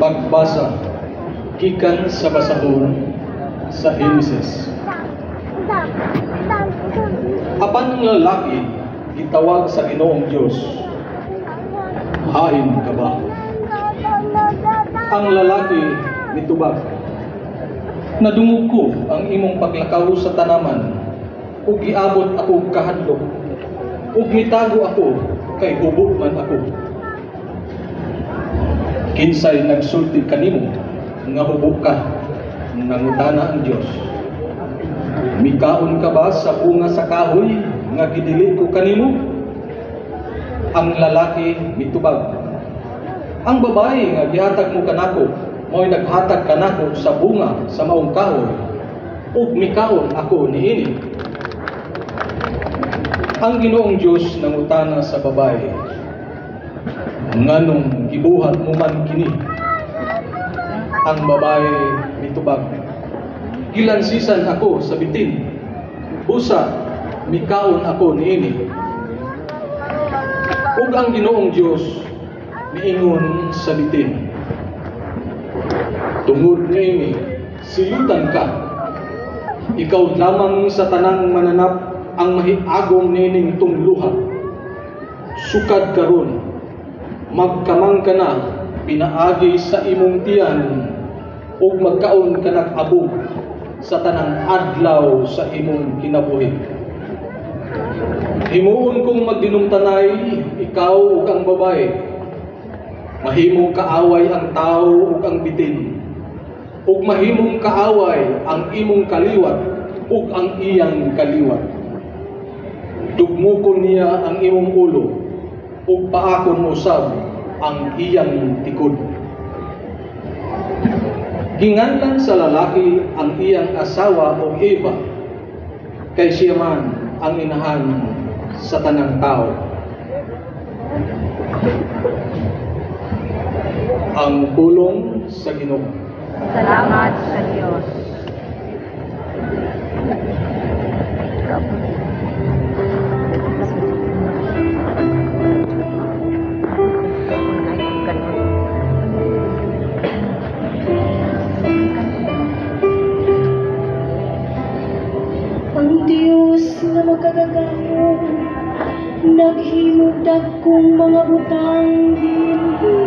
Pagbasa gikan sa basahon sa Henesis. Apan ang lalaki gitawag sa Ginoong Dios, "Hain ka ba?" Ang lalaki mitubag, "Nadungog ko ang imong paglakaw sa tanaman, ug giabot ako kahadlok, ug mitago ako kay hubo man ako." "Kinsay nagsulti kanimo nga hubo ka?" nangutana ang Dios. "Mikaon ka ba sa bunga sa kahoy nga gidili ko kanimo?" Ang lalaki mitubag, "Ang babae nga gihatag mo kanako mao'y naghatag kanako sa bunga sa maong kahoy, ug mikaon ako niini." Ang Ginoong Dios nangutana sa babae, "Nganong gibuhat mo man kini?" Ang babae mitubag, "Gilansisan ako sa bitin, busa mikaon ako niini." Ug ang Ginoong Dios miingon sa bitin, "Tungod niini silutan ka. Ikaw lamang sa tanang mananap ang mahiagom niining tungluha. Sukad karon magkamang ka na pinaagi sa imong tiyan ug magkaon ka nag abog sa tanang adlaw sa imong kinabuhi. Himuon kong magdinumtanay ikaw ug ang babae. Mahimong kaaway ang tawo ug ang bitin, ug mahimong kaaway ang imong kaliwat ug ang iyang kaliwat. Dugmukon niya ang imong ulo ug paakon mo usab ang iyang tikod." Ginganlan sa lalaki ang iyang asawa og Eva, kay siya man ang inahan sa tanang tao. Ang pulong sa Ginoo. Salamat sa Diyos. Ang Diyos nga makagagahom naghimog dagkong mga butang dinhi.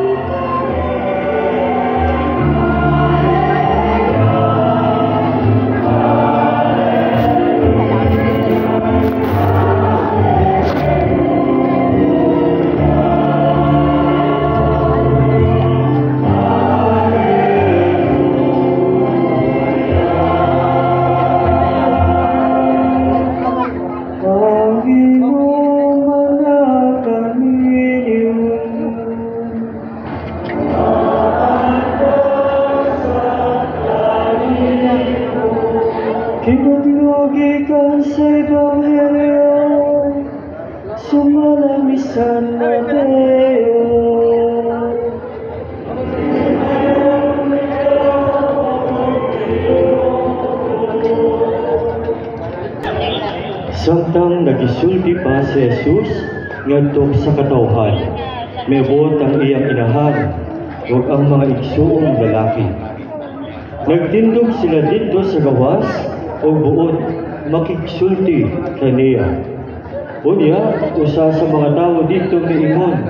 Samtang nagisulti pa si Jesus ngadto sa katawhan, miabot ang iyang inahan ug ang mga igsuong lalaki. Nagtindog sila didto sa gawas ug buot makigsulti kaniya. Unya, usa sa mga tawo didto miingon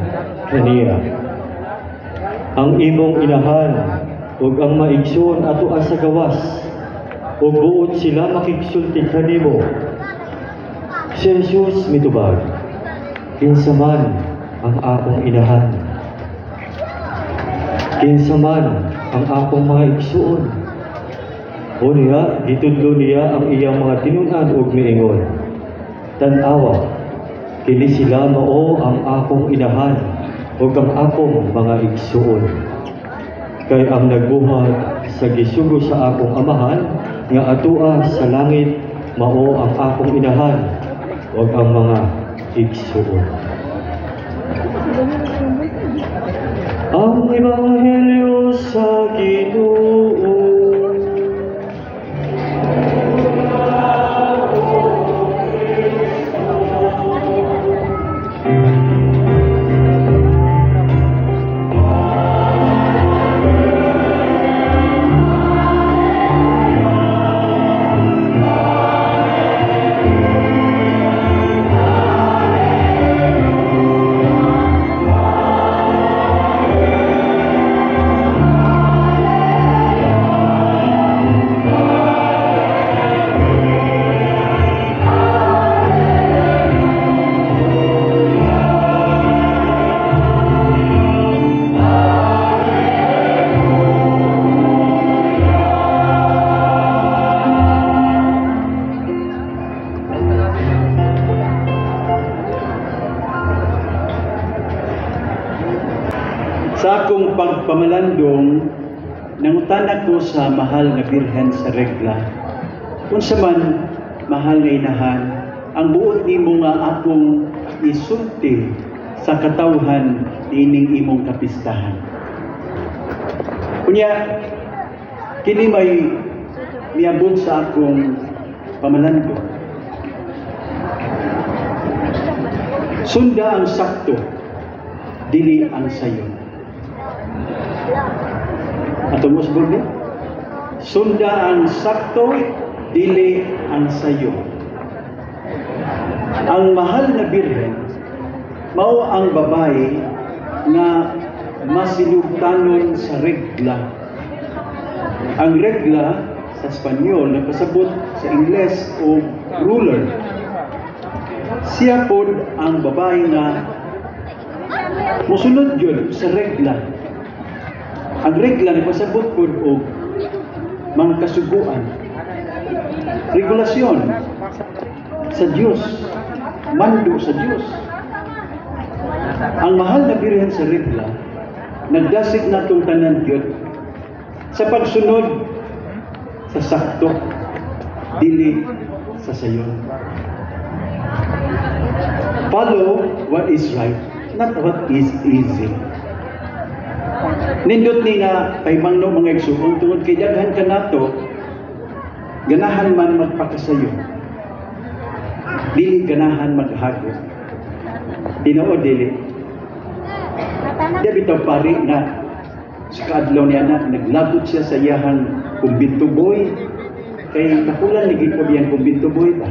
kaniya, "Ang imong inahan ug ang maigsuon atoa sa gawas, ug buot sila makigsulti kanimo." Si Jesus mitubag, "Kinsa man ang akong inahan? Kinsa man ang akong mga igsuon?" Unya, gitudlo niya ang iyang mga tinun-an ug miingon, "Tan-awa, kini sila mao ang akong inahan ug ang akong mga igsuon. Kay ang nagbuhat sa gisugo sa akong amahan nga atoa sa langit mao ang akong inahan ug ang mga igsuon." Ang Ebanghelyo sa Ginoo. pagpamalandong, nangutana ko sa mahal nga Birhen sa Regla, "Unsa man, mahal nga inahan, ang buot nimo nga akong isulti sa katawhan ining imong kapistahan?" Unya, kini may miabot sa akong pamalandong. Sunda ang sakto, dili ang sayon. Atong usbon ni? Sunda ang sakto, dili ang sayon. Ang mahal na Birhen, mao ang babae nga masinugtanon sa regla. Ang regla sa Espanyol nagpasabot sa Ingles og ruler. Siya pod ang babae nga mosunod yun sa regla. Ang regla nagpasabot pod og mga kasuguan, regulasyon sa Dios, mando sa Dios. Ang mahal na Birhen sa Regla nagdasig natong tanan gyud sa pagsunod sa sakto, dili sa sayon. Follow what is right, not what is easy. Nindot ni nga pahimbangno, mga igsuon, tungod kay daghan kanato ganahan man magpakasayo. Dili ganahan maghago. Tinuod dili? Di bitaw pari nga sa kaadlaw niya na naglabot siya sa iyahang kumbinto boy kay kakulan ni gipod iyang kumbinto boy ba.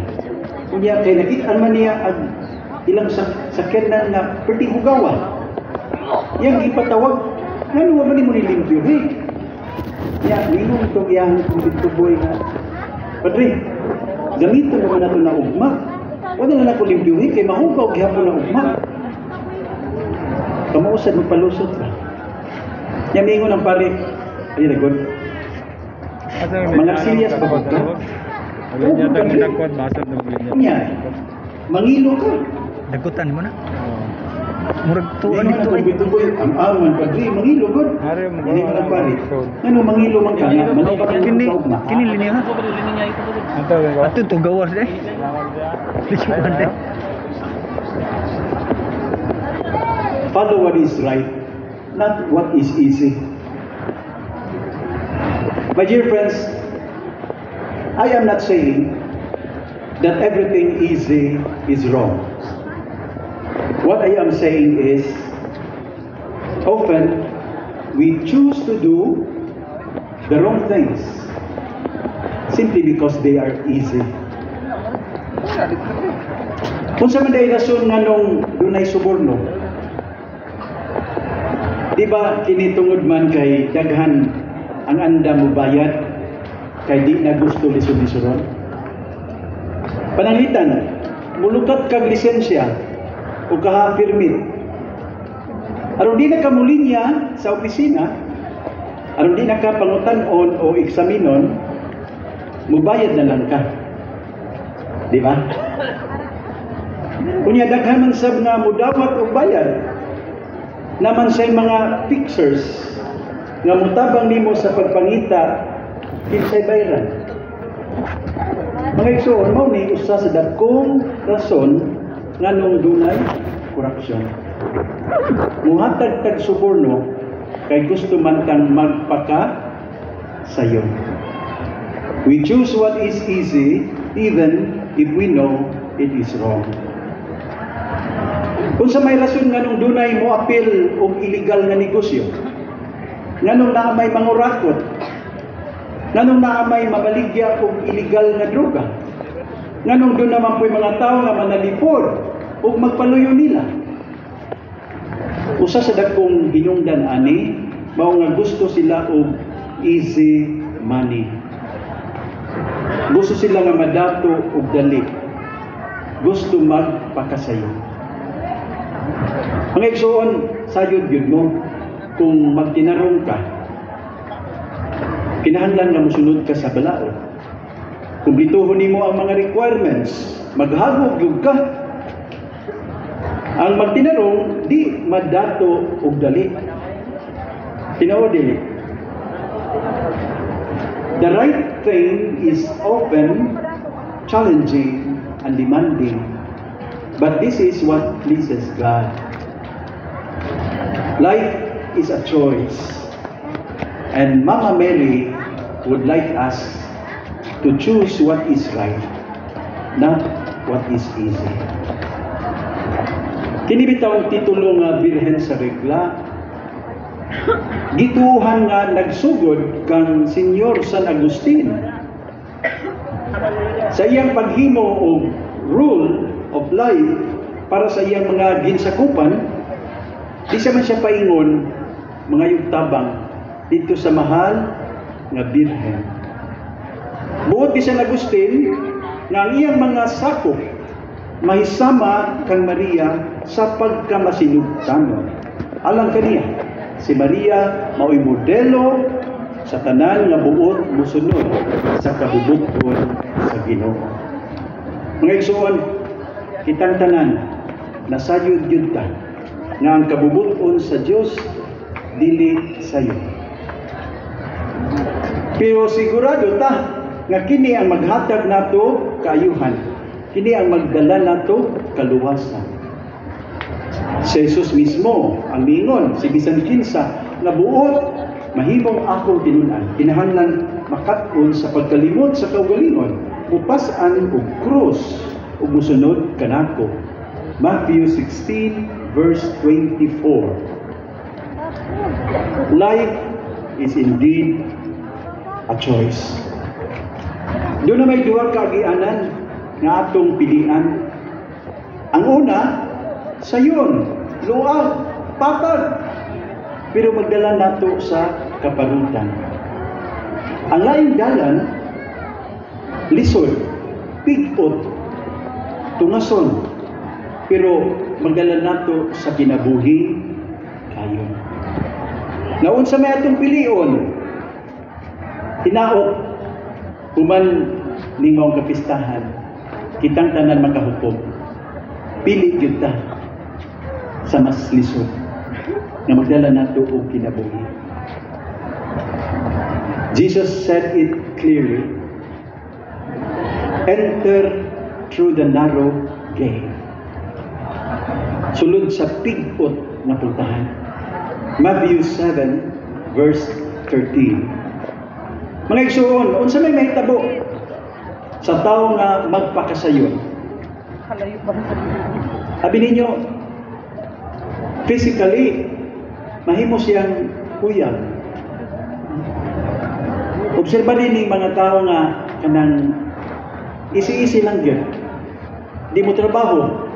Unya kay nakit-an man niya ang ilang sakyanan nga perting hugawa. Iyang gipatawag, "Ngano wa man nimo nilimpyo, he?" Ya, ningon tong iyang kumbinto boy nga, "Padre, gamiton naman nato na ugma. Wala na nako limpyuhin kay mahugaw gihapon na ugma." Kamo usad magpalusot ba? Nya mingon ang pare, ay nagod. Mga silyas ba ka? Wala niya tang ginagkuhan, basag na linya. Nya, mangilo ka. Dagutan mo na. Murag tuan Ningon ito ang ay. kumbinto boy, "Ang aman, padre, mangilo god." Hari mo Ningon ang pare, "Ngano mangilo man ka nga, malapit ang Kini ugma." kini linya ha. Ato ko. Ato to gawas eh. Linya de. Follow what is right, not what is easy. My dear friends, I am not saying that everything easy is wrong. What I am saying is, often we choose to do the wrong things simply because they are easy. Kung sa man rason nganong dunay suborno, di ba kini tungod man kay daghan ang anda mo bayad kay di na gusto lisod-lisoron? Pananglitan, mulukat kag lisensya o kaha permit. Aron di na ka mulinya sa opisina, aron di na ka pangutan-on o eksaminon, mubayad na lang ka. Di ba? Unya daghan man sab nga mudawat og bayad naman say mga fixers nga mutabang nimo sa pagpangita kinsay bayran. Mga igsoon, mao ni usa sa dakong rason nganong dunay corruption. Muhatag tag suborno kay gusto man kang magpaka sayon. We choose what is easy even if we know it is wrong. Kung sa may rason nganong dunay mo apil og illegal nga negosyo, nganong naa may mangurakot, nganong naa may mamaligya og illegal nga droga, nganong doon naman po'y mga tao nga manalipod ug magpaluyo nila. Usa sa dakong hinungdan ani mao nga gusto sila og easy money. Gusto sila nga madato og dali. Gusto magpakasayo. Mga igsoon, sayod gyud mo kung magtinarong ka. Kinahanglan nga mosunod ka sa balaod. Kumplituhon nimo ang mga requirements, maghagog gyud ka. Ang magtinarong di madato og dali. Tinuod dili? The right thing is often challenging and demanding, but this is what pleases God. Life is a choice, and Mama Mary would like us to choose what is right, not what is easy. Kini bitawng titulo nga Birhen sa Regla, gituohan nga nagsugod kang Senyor San Agustin sa iyang paghimo og rule of life para sa iyang mga ginsakupan. Di siya man siya paingon mga tabang dito sa mahal nga Birhen. Buot ni San Agustin nga ang iyang mga sakop mahisama kang Maria sa pagkamasinugtanon. Alang kaniya, si Maria mao'y modelo sa tanan nga buot mosunod sa kabubut-on sa Ginoo. Mga igsoon, kitang tanan nasayod gyud ta nga ang kabubut-on sa Dios dili sayo. Pero sigurado ta nga kini ang maghatag nato kaayuhan. Kini ang magdala nato kaluwasan. Si Jesus mismo ang mingon, si bisan kinsa nga buot mahimong akong tinun-an, kinahanglan makat-on sa pagkalimot sa kaugalingon, mupas-an og krus ug mosunod kanako. Matthew 16 verse 24. Life is indeed a choice. Duna may duha ka agianan nga atong pilian. Ang una, sayon, luag, patag, pero magdala nato sa kaparutan. Ang laing dalan, lisod, pigot, tungason, pero magdala nato sa kinabuhi kayon. Naunsa may atong pilion, hinaot human ni maong kapistahan, kitang tanan makahukom. Pili gyud ta sa mas lisod nga magdala nato og kinabuhi. Jesus said it clearly. "Enter through the narrow gate." Sulod sa pigot nga pultahan. Matthew 7 verse 13. Mga igsoon, unsa may mahitabo sa tawo nga magpakasayon? Abi ninyo, physically, mahimo siyang huyag. Obserba din ning mga tao nga kanang easy-easy lang gyud. Di mo trabaho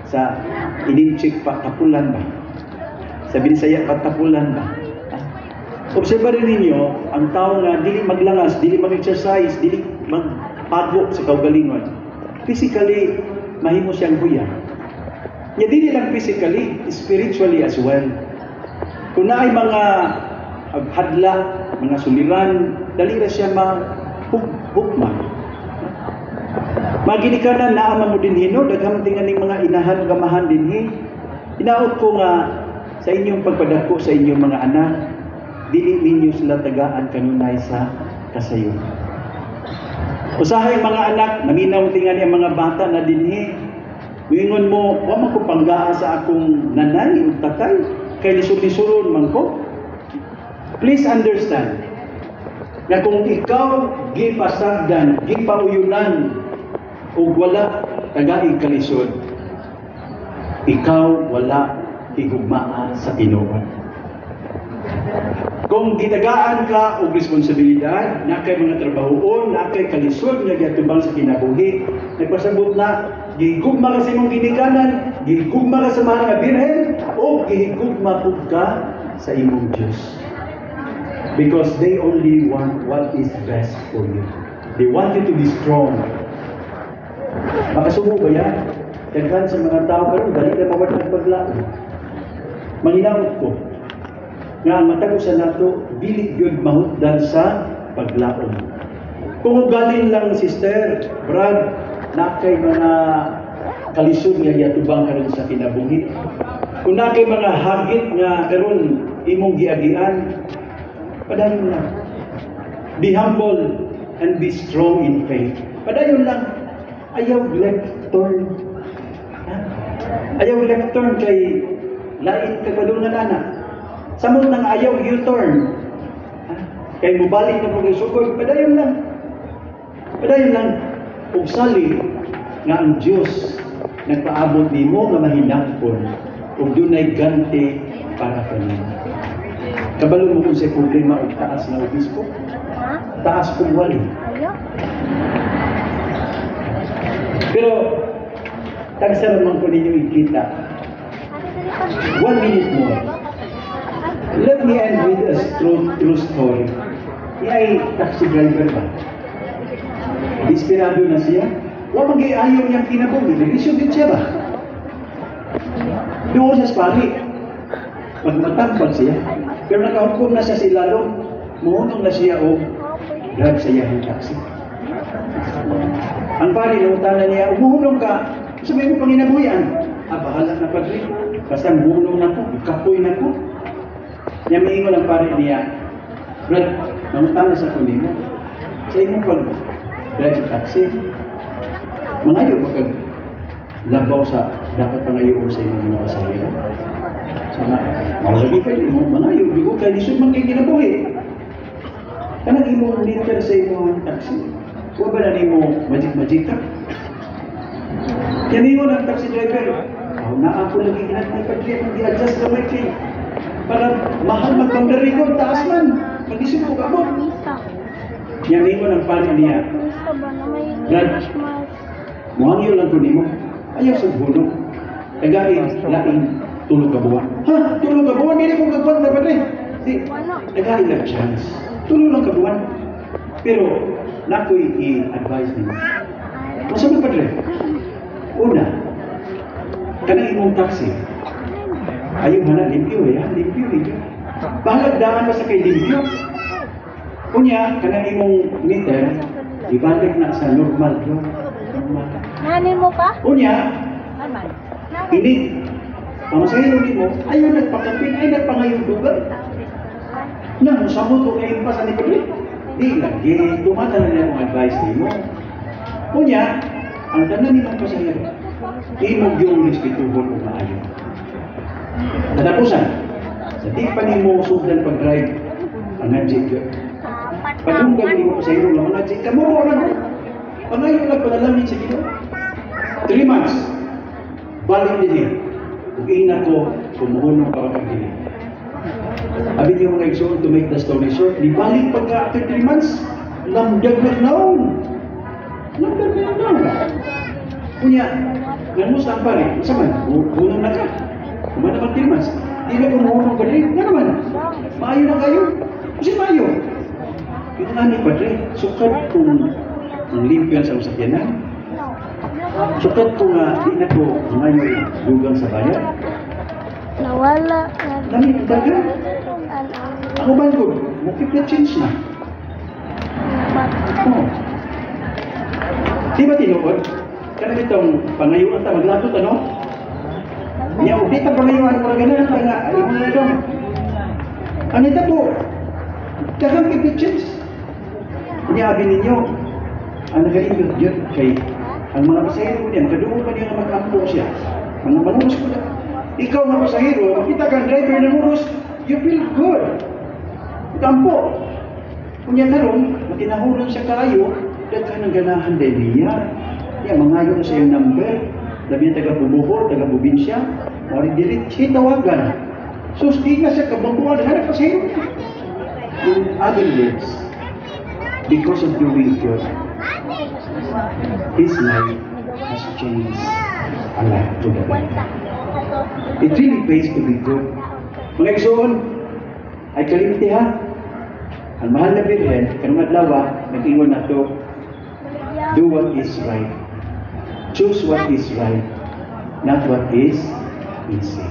sa ininchik pa tapulan ba? Sa Binisaya pa tapulan ba? Ha? Obserba rin ninyo ang tao nga dili maglangas, dili mag-exercise, dili magpago sa kaugalingon. Physically, mahimo siyang huyag. Nya dili lang physically, spiritually as well. Kung naay mga hadla, mga suliran, dali ra siya mahugma. Maginikanan naa man mo dinhi, no, daghan tinganing mga inahan ug amahan dinhi. Hinaot ko nga sa inyong pagpadako sa inyong mga anak, dili ninyo sila tagaan kanunay sa kasayon. Usahay mga anak, naminaw tingali ang mga bata na dinhi. Muingon mo, "Wa man ko panggaa sa akong nanay ug tatay kay lisod-lisuron man ko." Please understand nga kung ikaw gipasagdan, gipauyunan ug wala tagai kalisod, ikaw wala higugmaa sa Ginoo. Kung gitagaan ka og responsibilidad, na kay mga trabahoon, na kay kalisod nga giatubang sa kinabuhi, nagpasabot na gihigugma ka sa imong ginikanan, gihigugma ka sa mahal nga Birhen, o gihigugma pud ka sa imong Dios. Because they only want what is best for you. They want you to be strong. Makasubo ba yan? Daghan sa mga tao karon dali na mawad ang paglaom. Manghinaot ko nga ang matag usa nato dili gyud mahutdan sa paglaom. Kung ugalin lang, sister, brad, na kay mga kalisod nga giatubang karon sa kinabuhi. Kung na kay mga hagit nga karon imong giagian, padayon lang. Be humble and be strong in faith. Padayon lang. Ayaw left turn. Ha? Ayaw left turn kay lain ka padungan ana. Samot nang ayaw U-turn. Ha? Kay mubalik na mo sugod, padayon lang. Padayon lang. Ug sali nga ang Dios nagpaabot nimo nga mahinapon ug dunay ganti para kanimo. Kabalo mo kung sa problema og taas nga obispo? Taas kung wali. Pero tagsa man ko ninyo ikita. 1 minute more. Let me end with a true story. Ay taxi driver ba? Desperado na siya. Wa man ayaw niyang kinabuhi. Nag-isyo din siya ba? Doon sa pari. Pagmatambag siya. Pero nakahukom na siya sa ilalong. Muhunong na siya o drive sa iyang taxi. Ang pari, nangutana niya, umuhunong ka, sabi mo panginabuhian. Ah, bahala na, padre. Basta muhunong na ko, kapoy na ko. Niya miingon ang pari niya, "Brad, nangutana sa ko nimo. Sa imong pag drive sa taxi, mangayo ba kag labaw sa dapat pangayoon sa imong mga pasahero?" Sana, malagi pa mo, mangayo, bigo kay lisod man kay kinabuhi. Kanang imong meter sa imong taxi, wa ba na nimo magic-magic ka?" Yan ingon ang taxi driver, "Oh, naa ko lagi ginagmay, padre, kung di-adjust gamay kay para mahal magboundary ko, taas man, mag-isip ko kabot." Yan ingon ang pari niya, "Brad, muhangyo lang ko nimo, ayaw sa hunong. Tagain, laing 3 ka buwan." "Ha? 3 ka buwan? Hindi ko kagwan na, padre." "Di, tagain lang chance. 3 lang ka buwan. Pero, nakoy i-advise nimo." "Masa man, padre?" "Una, kanang imong taxi, ayaw man na, limpyo eh, ha? Limpyo, limpyo. Bahalag daan ba sa kay limpyo. Unya, kanang imong meter, ibalik na sa normal yun. Normal." Nanin mo pa? "Unya, ini, pamasahero nimo, ayaw nagpakapin, ay nagpangayong dugal." "Na, musamot ko kayo pa sa ni padre." "Di lagi, tumata na niya akong advice nimo. Unya, ang tanan nimong pasahero, imong yung respetuhon ug maayo. Katapusan, sa di pa nimo sugdan pag-drive, ang magic yun. Padunggan nimo pasahero nga mga ka mo lang. Pangayo lang panalangin sa Ginoo. 3 months, balik dinhi. Ug ina ko, kumuhunong pa kag dili." Abi niyo, mga igsoon, to make the story short, ni balik pagka after 3 months, lamdag na naong. Lamdag na naong. Unya, nangusta ang pare, unsa man, hunong na ka. Kumana pag 3 months, di na kumuhunong ka din. Nga naman, maayo na kayo. Kasi maayo. "Ito nga ni padre, sukad kung ang limpyo sa sakyanan. Sukad ko nga, di na ko ngayon dugang sa bayan." Nawala. Dami, dagan. Ako ba ko, mukip na change na. Oh. Di ba tinuod? Kana bitong pangayuan ta maglagot ano? Nya og di ta pangayuan mura ganahan ta nga ay mo na dong. Ano ita po? Daghang keep the change. Nya abi ninyo, ang nakaindot yun kay ang mga pasahero niya, makaduol pa niya nga mag-ampo siya. Mga manuros ko na. Ikaw nga pasahero, makita kang driver ng uros, you feel good. Kampo. Kunya karon, matinahulon siya kaayo, daghan ng ganahan din niya. Niya, mangayo na sa iyong number. Labi na taga Bubuhor, taga probinsya, mao dili siya tawagan. So, di na siya kabangkuan, hanap pasahero niya. In other words, because of doing good, his life has changed a lot to the better. It really pays to be good. Mga igsoon, ay kalimti ha. Ang mahal na Birhen, kanong adlaw, nag-ingon na to, do what is right. Choose what is right, not what is easy.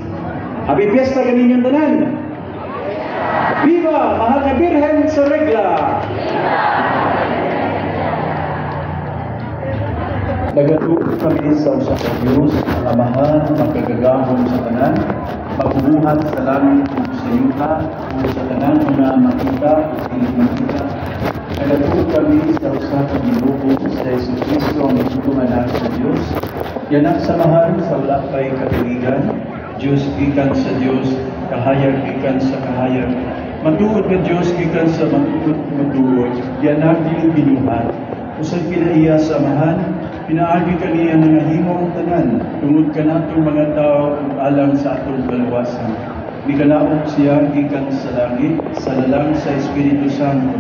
Happy Fiesta kaninyong tanan! Viva! Mahal na Birhen sa Regla! Nagatuo kami sa usa ka Dios, ang Amahan, makagagahom sa tanan, Magbubuhat sa langit ug sa yuta ug sa tanang mga makita ug dili makita. Nagatuo kami sa usa ka Ginoo, sa Jesucristo, ang bugtong Anak sa Dios. Gianak sa Amahan sa wala pay katuigan, Dios gikan sa Dios, kahayag gikan sa kahayag, matuod nga Dios gikan sa matuod matuod, gianak, dili binuhat, usag kinaiya sa Amahan. Pinaagi kaniya nahimo ang tanan. Tungod kanatong mga tao ug alang sa atong kaluwasan, mikanaog siya gikan sa langit sa lalang sa Espiritu Santo.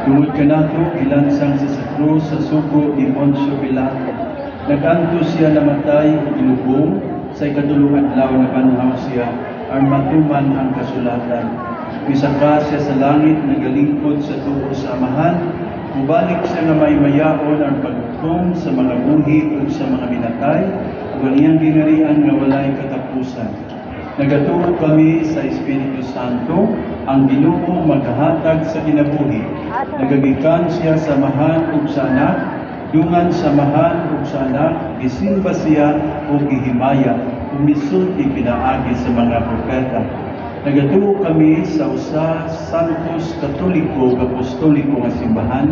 Tungod kanato, gilansang siya sa krus sa sugo ni Poncio Pilato. Nag-antos siya, namatay ug gilubong. Sa ikatulong adlaw nabanhaw siya aron matuman ang kasulatan. Misaka siya sa langit, nagalingkod sa tuo sa Amahan. Mubalik siya nga maymayaon ang paghukom sa mga buhi ug sa mga minatay, ug ang iyang gingharian nga walay katapusan. Nagatuo kami sa Espiritu Santo, ang Ginoo maghahatag sa kinabuhi. Nagagikan siya sa Amahan ug sa Anak. Dungan sa Amahan ug sa Anak, gisimba siya ug gihimaya, ug misulti pinaagi sa mga propeta. Nagatuo kami sa usa Santos, Katoliko ug Apostoliko nga simbahan.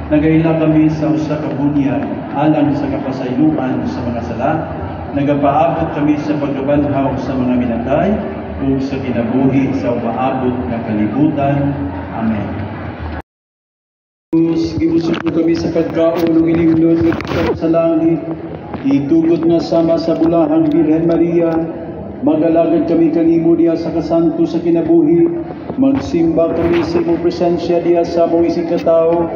Nagaila kami sa usa ka bunyag alang sa kapasayloan sa mga sala. Nagapaabot kami sa pagkabanhaw sa mga minatay ug sa kinabuhi sa umaabot nga kalibutan. Amen. Diyos, gibusog mo kami sa pagkaon ug ilimnon nga gikan sa langit. Itugot nga sama sa bulahang Birhen Maria, magalagad kami kanimo diha sa kasanto sa kinabuhi, magsimba kami sa imong presensya diha sa among isigkatawo,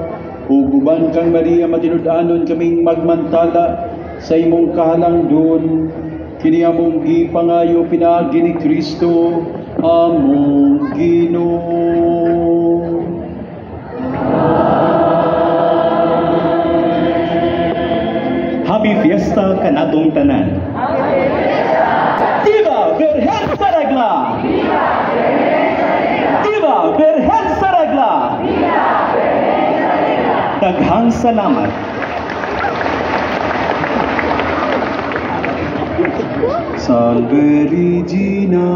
ug uban kang Maria matinud-anon kaming magmantala sa imong kahalangdon. Kini among gipangayo pinaagi ni Kristo among Ginoo. Happy Fiesta kanatong tanan. Viva Birhen sa Regla! Viva Birhen sa Regla! Daghang salamat. Salve Regina.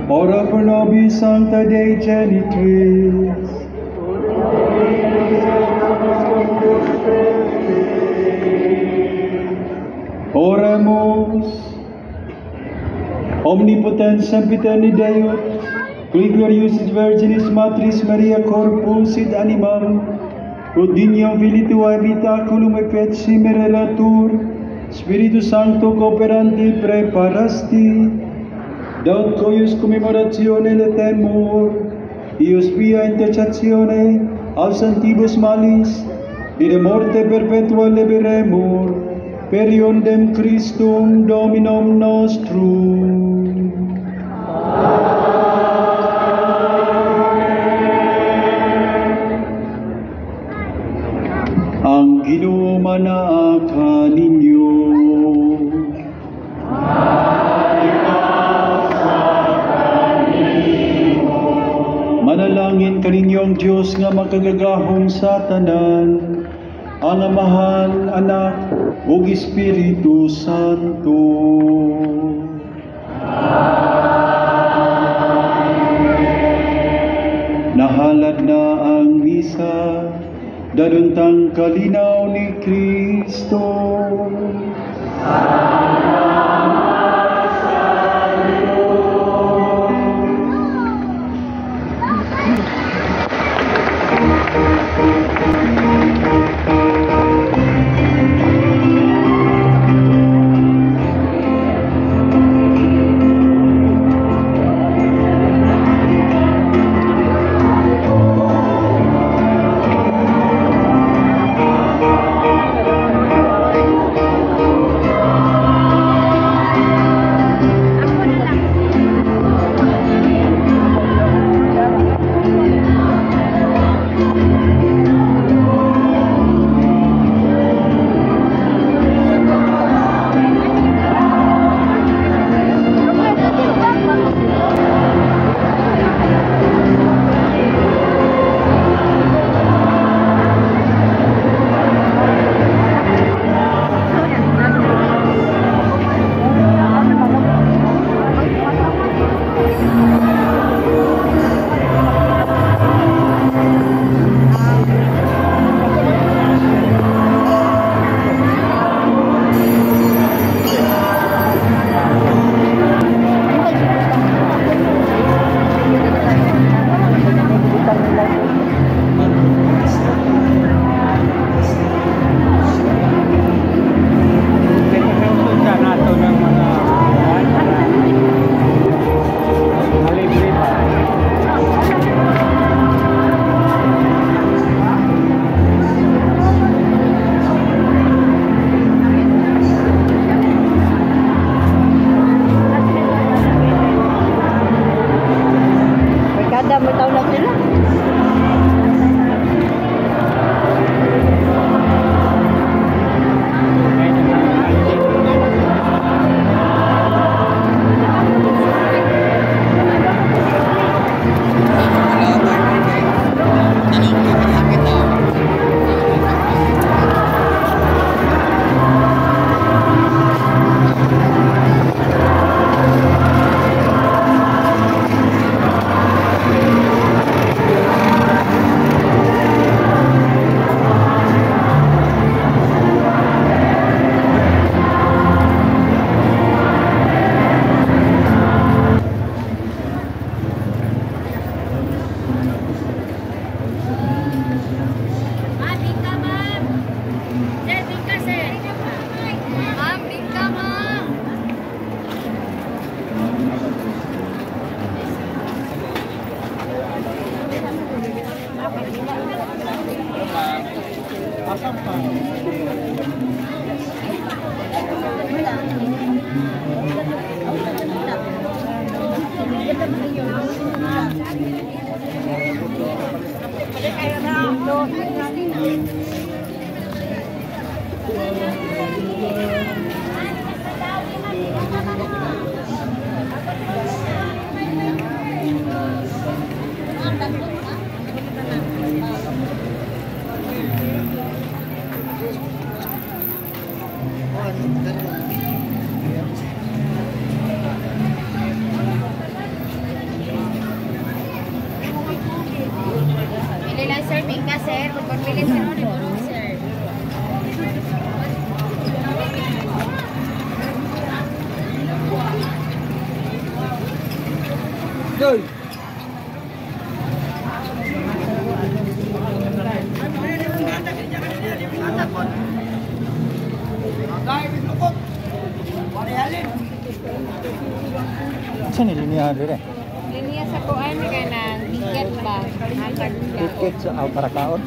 Ora pro nobis, Sancta Dei Genitrix. Oremus. Omnipotens sempiterni Deus, qui gloriosis Virginis Matris Maria corpus id animam, Quod dignum filii tuae habitaculum et mereratur, Spiritu Sancto cooperanti preparasti, daut cuius commemoratione letemur, ius via intercessione absentibus malis, de morte perpetua liberemur, per iundem Christum Dominum nostrum. Ang Ginoo manaa kaninyo. Manalangin kaninyo ang Dios nga makagagahom sa tanan, ang Amahan, Anak, ug Espiritu Santo. Amen. Nahalad na ang misa, daluntang kalinaw ni Kristo. Salamat sa Diyos. Unsa ni linya dire? Linya sa kuan ka ng ticket ba? Hatag ka. Ticket sa para kaon.